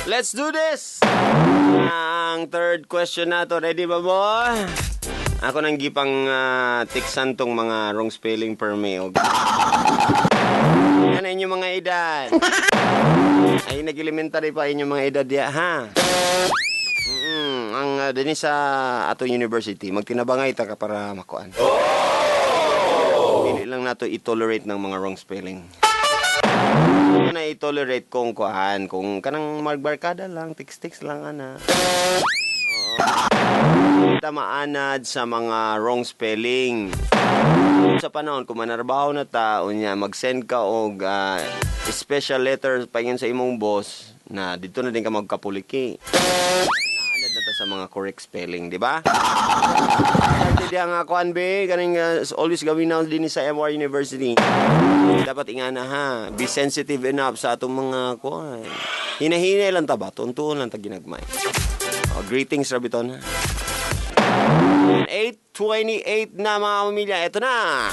Let's do this! Ang third question na to. Ready ba mo? Ako nang gipang tiksan tong mga wrong spelling per me. Yan ang inyong mga edad. Ay, nag-elementary pa inyong mga edad ya, ha? Ang dinhi sa atong university, magtinabangay ta ka para makuan. Dili lang nato i-tolerate ng mga wrong spelling. Na i-tolerate kung kuan, kung kanang magbarkada lang, text-text lang ana. Oo. Ta maanad sa mga wrong spelling. Sa panahon kung manarbaho na ta, unya mag-send ka og special letter paingon sa imong boss na dito na din ka magkapuliki. Naanad na ta sa mga correct spelling, di ba? Dati di ang kuan be, kaning always gawin na din sa MR University. Dapat ingana ha, be sensitive enough sa atong mga kuan. Hinahinay lang ta ba, tuntuon lang ta ginagmay. Oh, greetings Rabiton ha. 8:28 na, mga pamilya, ito na.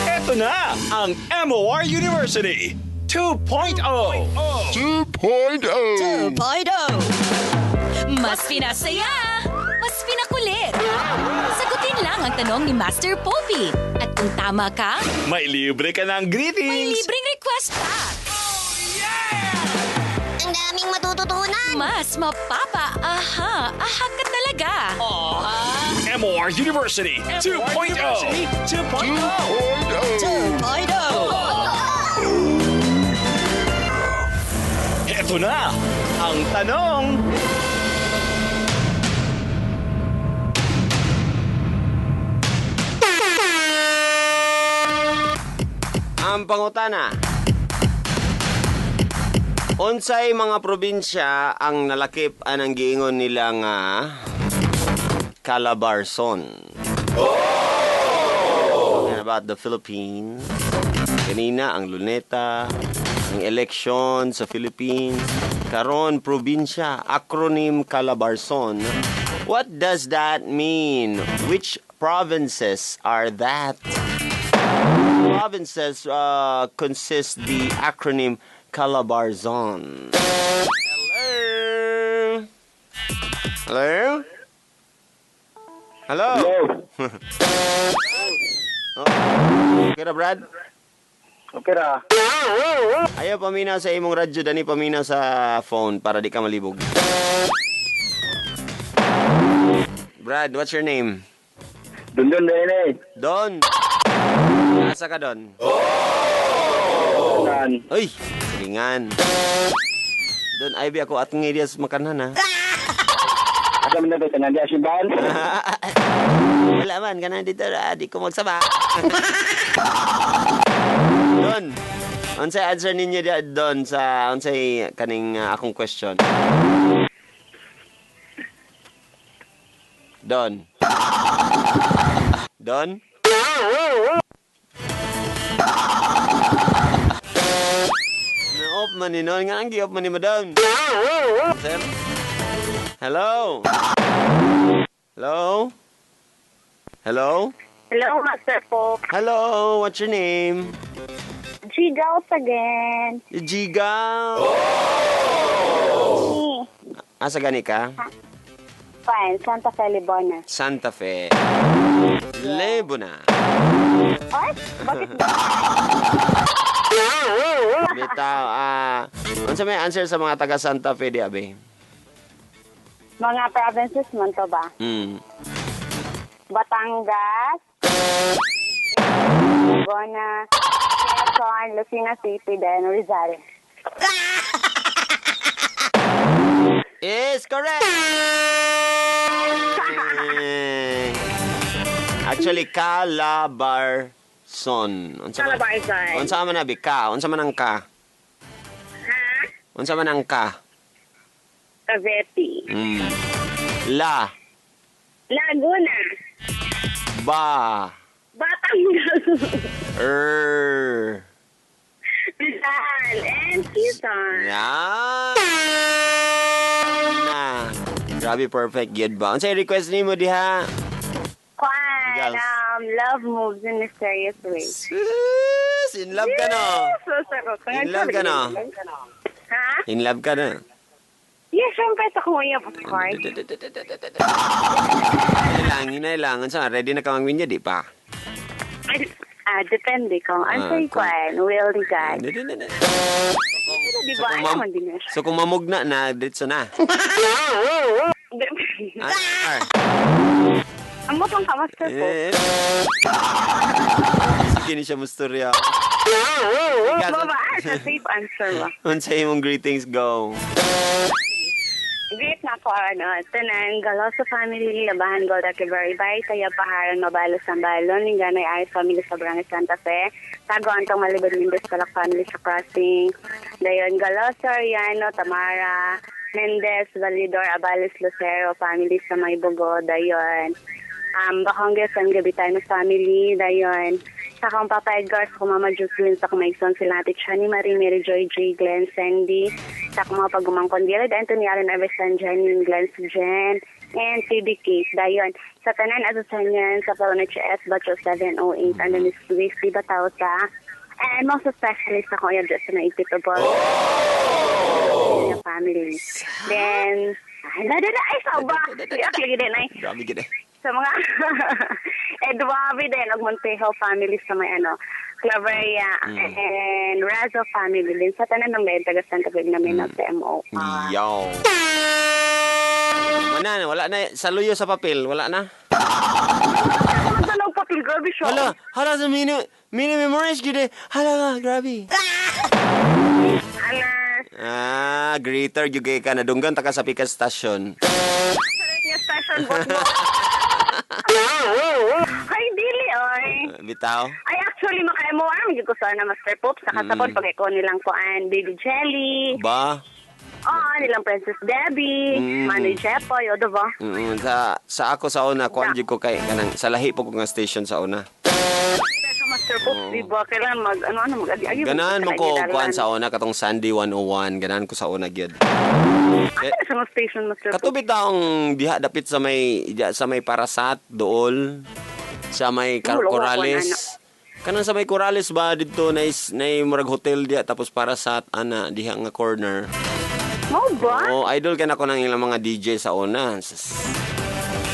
Ito na ang MOR University 2.0. 2.0. 2.0. Mas pinasaya, mas pinakulit. Sagutin lang ang tanong ni Master Popey. At kung tama ka, may libre ka ng may greetings. Libreng request pa. Ang daming matututunan. Mas mapapa, aha, aha ka talaga. MOR University 2.0. 2.0. 2.0. Ito na ang tanong. Ang pangutana. Unsay mga probinsya ang nalakip anang giingon nila nga Calabarzon? Talking about the Philippines. Kanina ang Luneta, ang election sa Philippines. Karon probinsya, acronym Calabarzon. What does that mean? Which provinces are that? Provinces consist the acronym Calabarzon. Hello? Hello? Hello? Hello. Oh, okay ra, Brad? Okay ra. Ayaw paminaw sa imong radyo, dani paminaw sa phone para di ka malibog. Brad, what's your name? Dun dun din eh. Don. Asa ka, Don? Nan. Uy, silingan. Don, ay ako at nga diya sa makanan ha. Asa man na to tanan diya simbahan? Wala man, kanan dito, ah, di ko magsaba. Don, unsay answer ninyo diya, Don, sa unsay kaning akong question? Don. Don? Na-off man ni Don. Nga ang gi-off man ni Madam. Sir? Hello? Hello? Hello? Hello, Master po. Hello, what's your name? Gigals again. Giga. Me. Asa gani ka? Fine, Santa Fe, Libona. Santa Fe. Lebona. Ay, bakit ba? Bitaw, unsa may answer sa mga taga Santa Fe di abi? Mga provinces man to ba? Batangas, Libona, Quezon, Lucena City, then Rizal. Is correct! Actually, Calabarzon. Unsa man? Calabarzon. Unsa man abi ka? Unsa man ang ka? Ha? Unsa man ang ka? Cavite. La. Laguna. Ba. Batangas. Er. Rizal. And Quezon. Yan. Na. Grabe perfect gyud ba? Unsay request nimo diha? Kwan, Girls. Love moves in mysterious ways. Sus, in love ka no? So, In love ka no? Ha? In love ka na? Yeah, syempre sa kuya, of course. Kailangan, kailangan sa ready na ka mangwinya, di pa? Ah, depende kung answer Ah, ko, will ni God. Di ba? Kung Ayaw man din na siya. So kung mamugna na, diretso na. Ah, Ang mutong ka, Master Pope. eh. Sige ni siya mustorya. Baba, sa safe answer ba? Unsa imong greetings go? Great na ako, ano, tanan, Galoso family, Labahan, Golda, Kibery, Bay, Taya, Paharan, Mabalo, Sambalon, Linganay, Ayos family sa Barangay Santa Fe, Tago, Antong, Malibad, Mendez, Kalak family sa Crossing, Dayon, Galoso, Ariano, Tamara, Mendez, Validor, Abales, Lucero, family sa Maybogo, Dayon, Bacongues, San Gabitano family, Dayon, sa akong Papa Edgar, sa akong Mama Jocelyn, sa akong Maigson, sila Ate Chani, Marie, Mary Joy, J, Glenn, Sandy, sa akong mga pagumangkon, Jared, Anthony, Allen, Everson, Janine, Glenn, Jen, and Phoebe Kate. Dayon, sa tanan Asusanyan, sa Pauna HS, Batch 708, and Miss Luis Di Batausa, and most especially sa akong uyab sa naigtitobol. Family. Then, ay, ay, saba. Actually, din ay Grabe gid eh. sa mga Eduabe din og Montejo family sa may ano Claveria and Razo family din sa tanan ng bayan taga Santa Fe na may sa MO. Yo. Wala na, wala na. Sa luyo sa papel, wala na. Ano papel, grabe siya. Hala, hala sa mini, mini memorize gid eh. Hala nga, grabe. Ana, Ah, greeter gyud kay ka nadunggan ta ka sa Pikas Station. niya station bot mo. Ay, dili, oy. Bitaw. Ay, actually, maka-MOR, medyo ko sana Master Pope. Sa kasapon, pag ikaw nilang kuan, Baby Jelly. Ba? Oo, nilang Princess Debbie, Manoy Jepoy, o diba? Sa ako sa una kuan jud ko kay kanang sa lahi po ko nga station sa una. Sa Master Pope, diba? Kailangan mag, ano, ano, mag-agi-agi. Ganahan man ko kuan sa una katong Sunday 101, ganahan ko sa una gyud. Ano sa mga station, Master Pope? Katubit taong diha dapit sa may diha sa may Parasat dool sa may Wala ko, Corales. Kanang sa may Corales ba didto na murag hotel diha tapos Parasat ana diha nga corner. Mo ba? Oh, idol ka na ko ng ilang mga DJ sa una.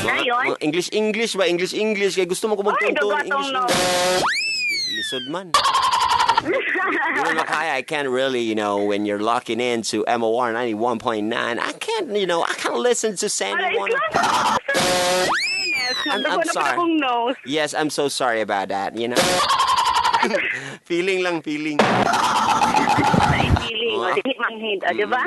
Dayon? Mga English English ba English English kay gusto mo ko Ay, magtuntun dagatong English no. English. Lisod man. Di mo makaya, I can't really, you know, when you're locking in to MOR 91.9, I can't, you know, I can't listen to Sandy Ala, One. islam. I'm sorry. Akong nose. Yes, I'm so sorry about that. Feeling lang, feeling. Ay, feeling. O, di manghid. O, diba?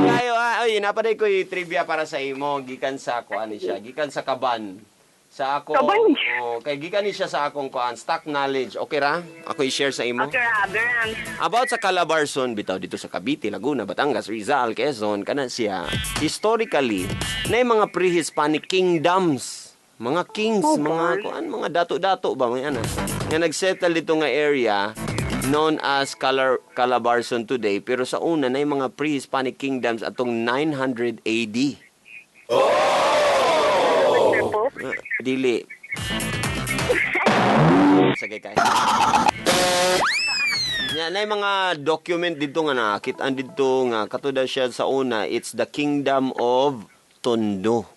Kayo, ah, oy, napaday ko yung trivia para sa imo, gikan sa ako, ano siya, gikan sa kaban. Sa ako, Kaban? Oh, kay gikan ni siya sa akong kuan, stock knowledge. Okay ra? Ako i-share sa imo. Okay, Abraham. About sa Calabarzon, bitaw dito sa Cavite, Laguna, Batangas, Rizal, Quezon, kana siya. Historically, na yung mga pre-Hispanic kingdoms, mga kings, mga kuan, mga dato-dato ba mga ana, nga nagsettle dito nga area known as Calabarzon today, pero sa una na yung mga pre-Hispanic kingdoms atong 900 AD. Mr. Pope. Dili. Sige kay. Nya na mga document dito nga nakit-an dito nga katuda siya sa una, it's the Kingdom of Tondo.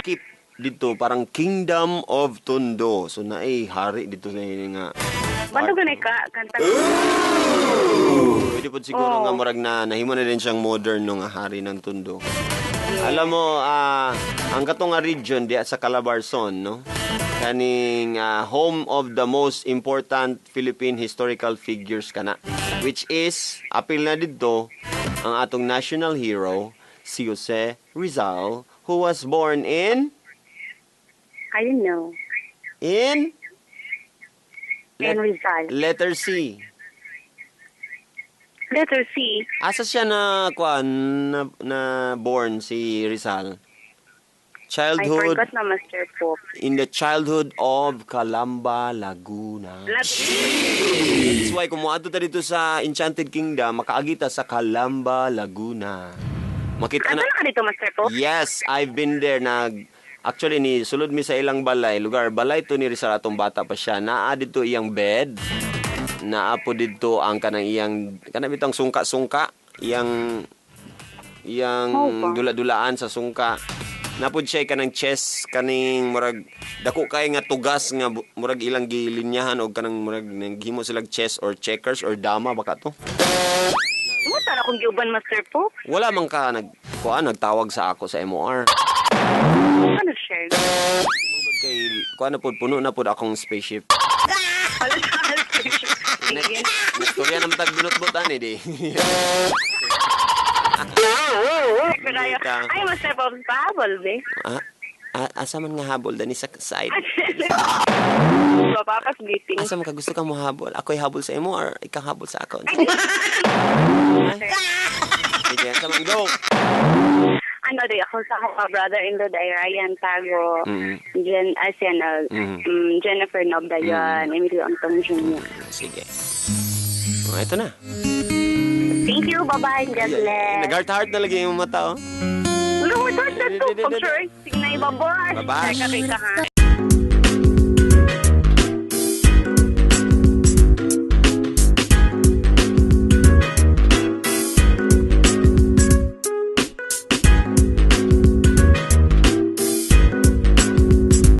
Keep dito parang Kingdom of Tondo. So naay hari dito sa nga. Bando ganay ka, kanta. Pwede po siguro nga murag na nahimo na din siyang modern no nga hari ng Tondo. Alam mo, ang katong nga region diya sa Calabarzon, no? Kaning home of the most important Philippine historical figures kana, which is apil na didto ang atong national hero si Jose Rizal, who was born in I don't know. in In Rizal. Letter C. Letter C. Asa siya na kuan na born si Rizal? I Childhood forgot na, Master Pope. in the childhood of Calamba, Laguna. That's why kung moadto ta dito sa Enchanted Kingdom, makaagita sa Calamba, Laguna. Makita Ano na. na ka dito, Master Pope? Yes, I've been there. Nag Actually ni sulod mi sa ilang balay, lugar balay to ni Rizal atong bata pa siya. Naa didto iyang bed. Naa po didto ang kanang iyang kanang bitang sungka-sungka, iyang Iyang Oo ba? dula-dulaan sa sungka. Napud siya kanang chess kaning murag dako kay nga tugas nga murag ilang gilinyahan og kanang murag naghimo sila chess or checkers or dama baka to. Mo tara kong giuban, Master Pope. Wala man ka nag kuan nagtawag sa ako sa MOR. Ano share? Kay kuan na pud, puno na pud akong spaceship. Wala sa Sige. Nestorya naman tag binutbutan eh di. Nita. Ay, Master Pope, pahabol, be. Ah, ah, asa man nga habol dani sa side? Papapas greeting. Asa man ka gusto ka mo habol? Ako'y habol sa imo or ikaw habol sa ako? Sige, asa man go. Ano di ako sa ako brother-in-law day Ryan Tago, Jen Asian, Jennifer Nobdayon, Emilio Antong Jr. Sige. Oh, ito na. Thank you, bye-bye, God bless. Nag-heart-heart na lagi yung mata, oh. Wala mo, na to. Pag-sure, sige na, bye-bye. Bye-bye. Kita, ha.